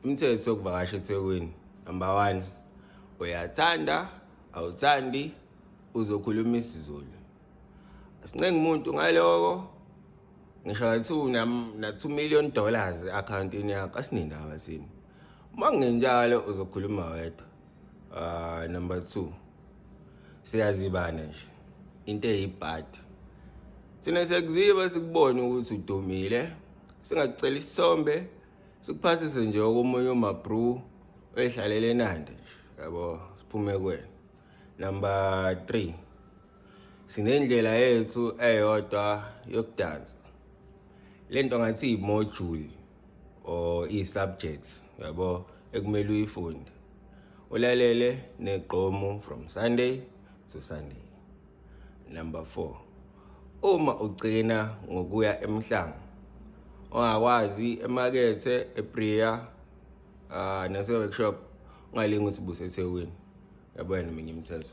Imithetho yokuvakasha eThekwini. Number 1, uyathanda awuthandi uzokhuluma isiZulu. Asincengi umuntu ngaloko ngisho ngathiwa na 2 million dollars e-akhawuntini yakho asinendaba thina. Uma kungenjalo uzokhuluma wedwa. Number 2, siyazibana nje into eyibhadi. Thina siyakuziba sikubone ukuthi udumile, singakucela isithombe sikuphasise nje okomunye umabru oyihlalele enanda nje yabo, siphume kuwena. Number 3, sinendlela yethu eyodwa yokudansa. Lento ngathi i-module or i-subjects yabo ekumele uyifunde, ulalele negqomu from Sunday to Sunday. Number 4, uma ugcina ngokuya emhlanga ungakwazi emakethe ePria nase workshop, ungalingi ukuthi ubuse eThekwini yabo. Yena minye imithetho.